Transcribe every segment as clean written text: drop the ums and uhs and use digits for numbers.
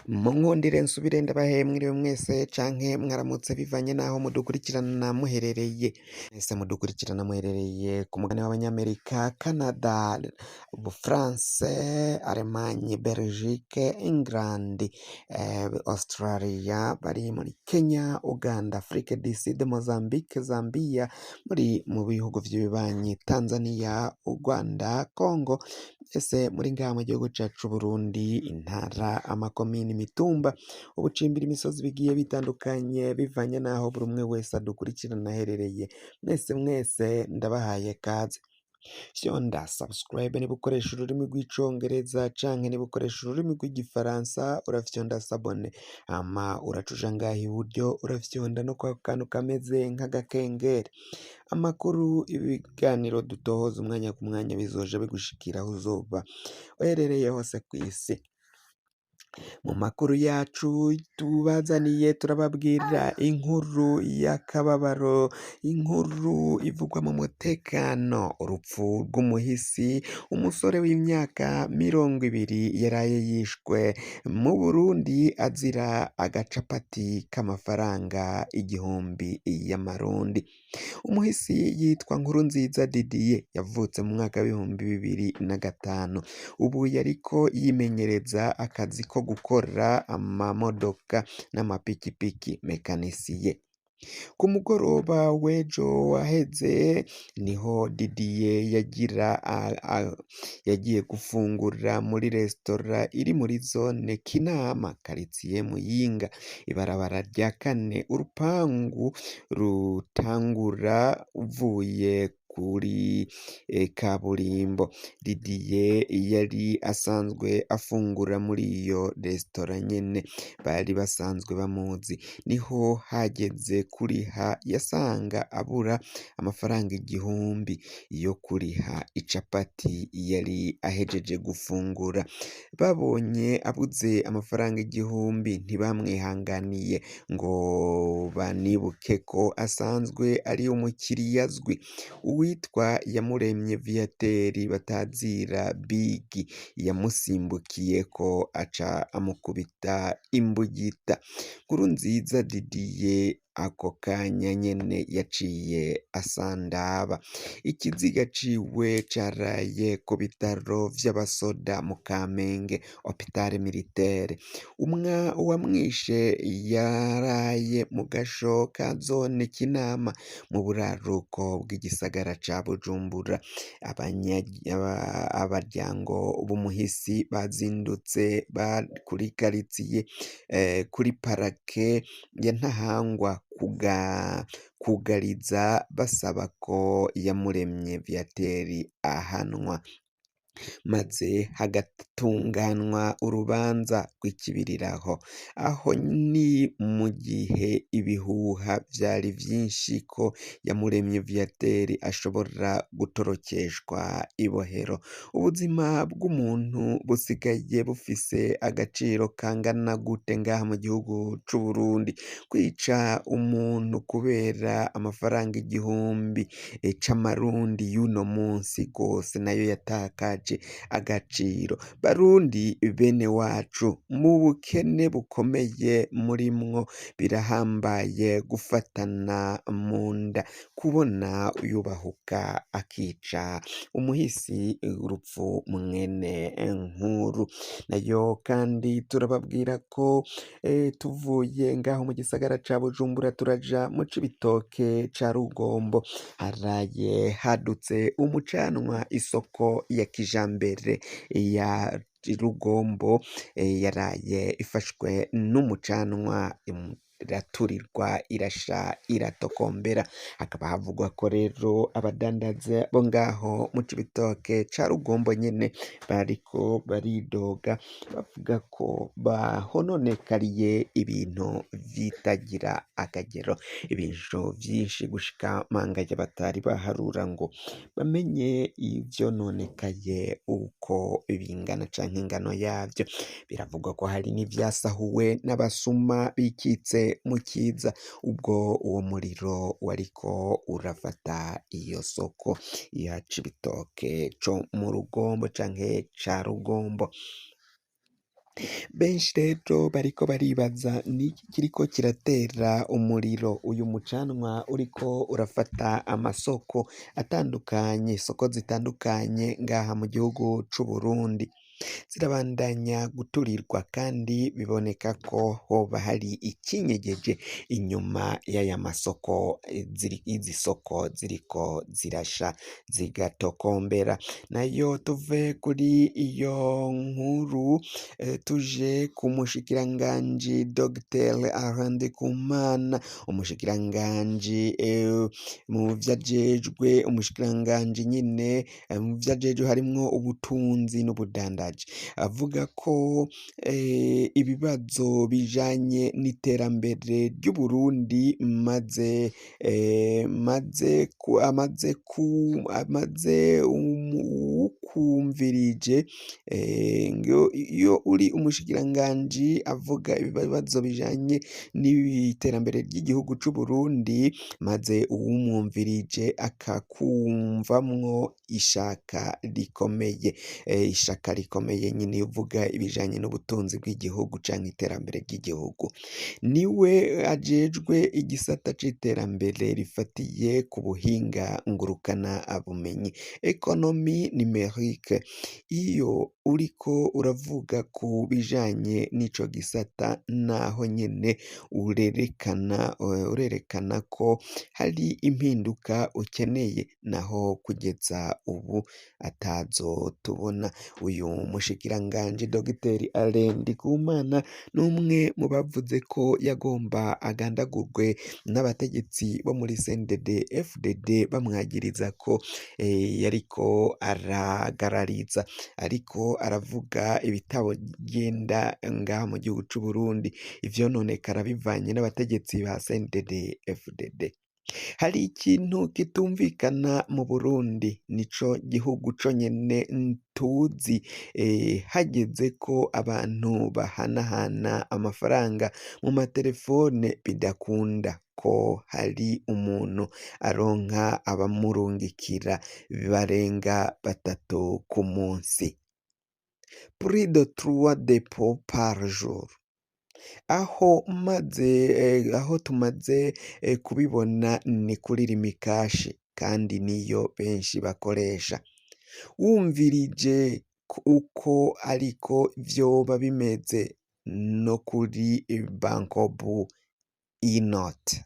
Munkundire nsubire ndabahe mwiriwe mwese canke mwaramutse bivanye n'aho mudukurikirana muherereye. Mwese mudukurikirana muherereye ku mugabane w'Abanyamerika, Canada, Ubufaransa, Allemagne, Belgique, England, Australia, bari muri Kenya, Uganda, Afrique du Sud, Mozambique, Zambia, muri mu bihugu vy'ibibanyi Tanzania, Uganda, Congo, ese muri ngaha mu gihugu cacu Burundi, intara, amakomini, imitumba, ubucimbira, imisozi bigiye bitandukanye bivanye n'aho buri umwe wese adukurikirana aherereye. Mwese mwese ndabahaye kaze. Fyonda subscribe niba ukoresha ururimi rw'Icongereza canke niba ukoresha ururimi rw'Igifaransa urafyonda s'abonner, hama uraca uja ngaha iburyo urafyonda no kwako kantu kameze nk'agakengeri. Amakuru, ibiganiro dutohoza umwanya ku mwanya bizoja bigushikira aho uzoba uherereye hose kw'isi. Mu makuru yacu tubazaniye turababwira inkuru y'akababaro, inkuru ivugwa mu mutekano, urupfu rw'umuhisi, umusore w'imyaka 20 yaraye yishwe mu Burundi azira agacapati k'amafaranga 1000 y'amarundi. Umuhisi yitwa Nkurunziza Didier yavutse mu mwaka w'2005, ubu yariko yimenyereza akazi ko gukora amamodoka n'amapikipiki mekanisiye. Ku mugoroba w'ejo waheze niho Didier yagira yagiye gufungura muri resitora iri muri zone Kinama karitsiye Muyinga, ibarabara rya kane, urupangu rutangura uvuye kuri kaburimbo. Didier yari asanzwe afungura muri iyo resitora nyene, bari basanzwe bamuzi. Niho hageze kuriha yasanga abura amafaranga 1000 yo kuriha icapati yari ahejeje gufungura. Babonye abuze amafaranga 1000 ntibamwihanganiye ngo banibuke ko asanzwe ari umukiriya azwi. Uwitwa Iyamuremye Viateur batazira Bigi yamusimbukiyeko aca amukubita imbugita. Nkurunziza Didier ako kanya nyene yaciye asandaba. Ikiziga ciwe caraye ku bitaro vy'abasoda mu Kamenge Hôpital Militaire. Uwamwishe yaraye mu gasho ka zone Kinama mu buraruko bw'igisagara ca Bujumbura. Abaryango b'umuhisi bazindutse kuri karitsiye kuri parake ya Ntahangwa kugariza basaba ko Iyamuremye Viateur ahanwa, maze hagatunganwa urubanza rw'ikibiriraho. Aho ni mu gihe ibihuha vyari vyinshi ko Iyamuremye Viateur ashobora gutorokeshwa ibohero. Ubuzima bw'umuntu busigaye bufise agaciro kangana gute ngaha mu gihugu c'Uburundi? Kwica umuntu kubera amafaranga 1000 c'amarundi y'uno munsi gose nayo yatakaje agaciro. Barundi bene wacu, mu bukene bukomeye murimwo birahambaye gufatana mu nda, kubona yubahuka akica umuhisi urupfu mwene nkuru. Nayo kandi turababwira ko tuvuye ngaho mu gisagara ca Bujumbura turaja mu Cibitoke ca Rugombo, haraye hadutse umucanwa isoko ya kijambere ya Rugombo yaraye ifashwe n'umucanwa iraturirwa irasha iratokombera. Hakaba havugwa ko rero abadandaza bo ngaho mu Cibitoke ca Rugombo nyene bariko baridoga bavuga ko bahononekariye ibintu vitagira akagero, ibintu vyinshi gushika mangaya batari baharura ngo bamenye ivyononekaye uko bingana canke ingano yavyo. Biravugwa ko hari n'ivyasahuwe n'abasuma bikitse mu kiza ubwo uwo muriro wariko urafata iyo soko ya Cibitoke co mu Rugombo canke ca Rugombo. Benshi rero bariko baribaza niki kiriko kiratera umuriro uyu mucanwa uriko urafata amasoko atandukanye, isoko zitandukanye ngaha mu gihugu c'Uburundi, zirabandanya guturirwa kandi biboneka ko hoba hari icinyegeje inyuma y'aya masoko, izi soko ziriko zirasha zigatokombera, nayo tuve kuri iyo nkuru tuje ku mushikiranganji Dr Alain Ndikumana, umushikiranganji mu vyajejwe, umushikiranganji nyine mu vyajejwe harimwo ubutunzi n'ubudandaji, avuga ko ibibazo bijanye n'iterambere ry'Uburundi maze maze amaze amaze uwukumvirije iyo uri umushikiranganji avuga ibibazo bijanye n'iterambere ry'igihugu c'Uburundi, maze uwumwumvirije akakumvamwo ishaka rikomeye, ishaka rikomeye nyine uvuga ibijanye n'ubutunzi bw'igihugu canke iterambere ry'igihugu, niwe ajejwe igisata c'iterambere rifatiye ku buhinga ngurukana bumenyi, économie numérique. Iyo uriko uravuga ku bijanye n'ico gisata naho nyene urerekana ko hari impinduka ukeneye, naho kugeza ubu atazo tubona. Uyu mushikiranganji Dr Alain Ndikumana n'umwe mu bavuze ko yagomba agandagurwe n'abategetsi bo muri CNDD FDD bamwagiriza ko yariko aragarariza, ariko aravuga ibitagenda ngaha mu gihugu c'Uburundi, ivyononekara bivanye n'abategetsi ba CNDD FDD. Hari ikintu kitumvikana mu Burundi, nico gihugu conyene tuzi hageze ko abantu bahanahana amafaranga mu materefone bidakunda ko hari umuntu aronka abamurungikira barenga batatu ku munsi, plus de trois dépôts par jour. Aho maze aho tumaze kubibona ni kuri Lumicash, kandi niyo benshi bakoresha. Wumvirije uko ariko vyoba bimeze no kuri Bancobu inoti.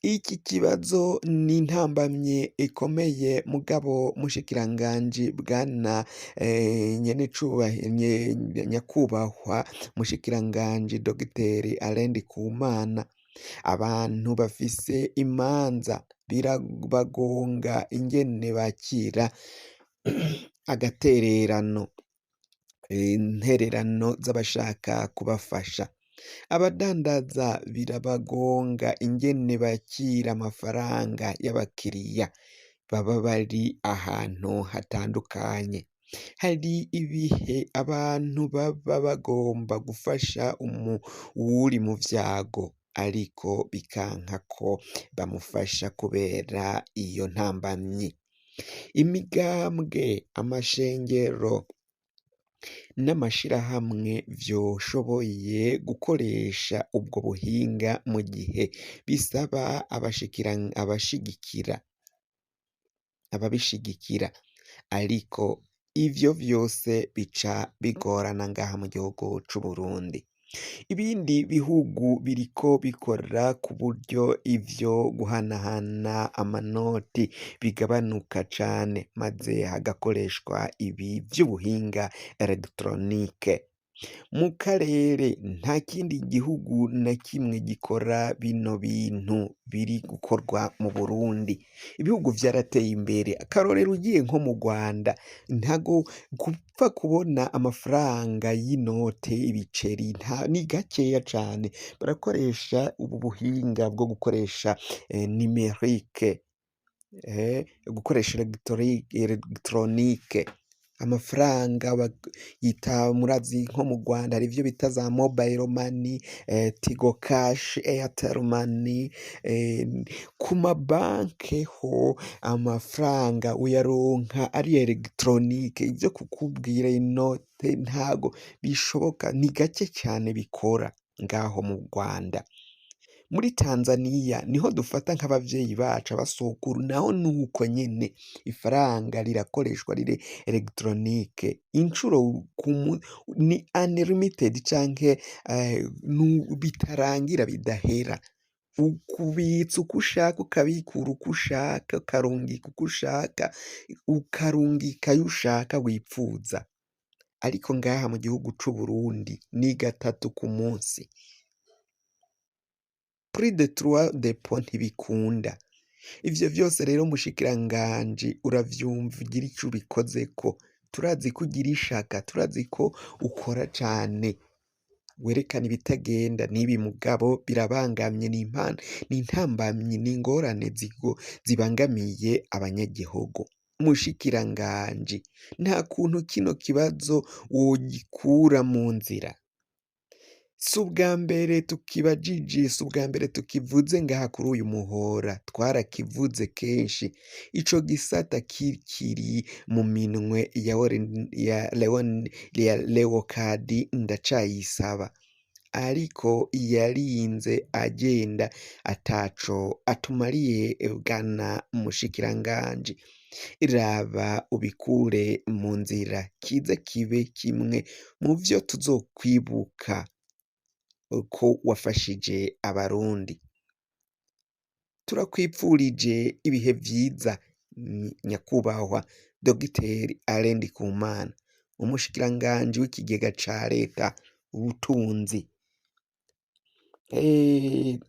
Iki kibazo ni intambamyi ikomeye, mugabo mushikiranganji bwana nyakubahwa mushikiranganji Dogiteri Alain Ndikumana, abantu bafise imanza birabagonga ingene bakira agatererano, intererano z'abashaka kubafasha. Abadandaza birabagonga ingene bakira amafaranga y'abakiriya baba bari ahantu hatandukanye. Hari ibihe abantu baba bagomba gufasha uwuri mu vyago, ariko bikanka ko bamufasha kubera iyo ntambamyi. Imigambwe, amashengero n'amashirahamwe vyoshoboye gukoresha ubwo buhinga mu gihe bisaba abashigikira ababishigikira, ariko ivyo vyose bica bigorana ngaha mu gihugu c'Uburundi. Ibindi bihugu biriko bikora ku buryo ivyo guhanahana amanoti bigabanuka cane, maze hagakoreshwa ibi vy'ubuhinga électronique. Mu karere nta kindi gihugu na kimwe gikora bino bintu biri gukorwa mu Burundi. Ibihugu vyarateye imbere, akarorero ugiye nko mu Rwanda ntago gupfa kubona amafaranga y'inote, ibiceri ni gakeya cane, barakoresha ubu buhinga bwo gukoresha numérique, gukoresha électronique. Amafaranga bayita murazi nko mu Rwanda hari ivyo bita za mobile money, Tigo Cash, Airtel Money, ku mabanke ho amafaranga uyaronka ari électronique. Ivyo kukubwira inote ntago bishoboka, ni gake cane bikora ngaho mu Rwanda. Muri Tanzaniya niho dufata nk'abavyeyi bacu, abasokuru, naho nuko nyene ifaranga rirakoreshwa riri électronique incuro ni unlimited canke bitarangira, bidahera. Ukubitsa uko ushaka, ukabikura uko ushaka, ukarungika uko ushaka, ukarungika ayo ushaka wipfuza. Ariko ngaha mu gihugu c'Uburundi ni gatatu ku munsi, plus de trois dépôts ntibikunda. Ivyo vyose rero, mushikiranganji, uravyumva, ugira ico ubikozeko. Turazi ko ugira ishaka, turazi ko ukora cane, werekana ibitagenda n'ibi, mugabo birabangamye, ni intambamyi, ni ingorane zibangamiye abanyagihugu. Mushikiranganji, nta kuntu kino kibazo wogikura mu nzira? Si ubwa mbere tukibajije, si ubwa mbere tukivuze ngaha kuri uyu muhora, twarakivuze kenshi. Ico gisata kikiri mu minwe ya Leokadi Ndacayisaba, ariko yarinze agenda ataco atumariye. Bwana mushikiranganji, raba ubikure mu nzira, kize kibe kimwe mu vyo tuzokwibuka ko wafashije Abarundi. Turakwipfurije ibihe vyiza, nyakubahwa Dogiteri Alain Ndikumana, umushikiranganji w'ikigega ca leta, ubutunzi.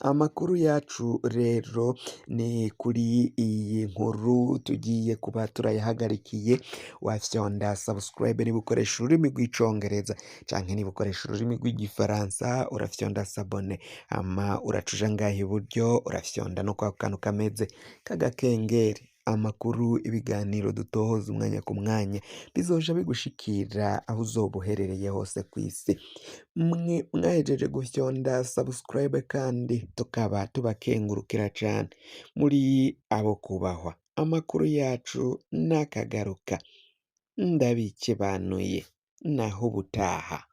Amakuru yacu rero ni kuri iyi nkuru tugiye kuba turayahagarikiye. Wafyonda subscribe niba ukoresha ururimi rw'Icongereza, canke niba ukoresha ururimi rw'Igifaransa urafyonda s'abonner, hama uraca uja ngaha iburyo, urafyonda no kwa kantu kameze k'agakengeri. Amakuru, ibiganiro dutohoza umwanya ku mwanya bizoja bigushikira aho uzoba uherereye hose kw'isi. Mwe mwahejeje gufyonda subscribe kandi tukaba tubakengurukira cane, muri abo kubahwa. Amakuru yacu nakagaruka, ndabikebanuye, naho ubutaha.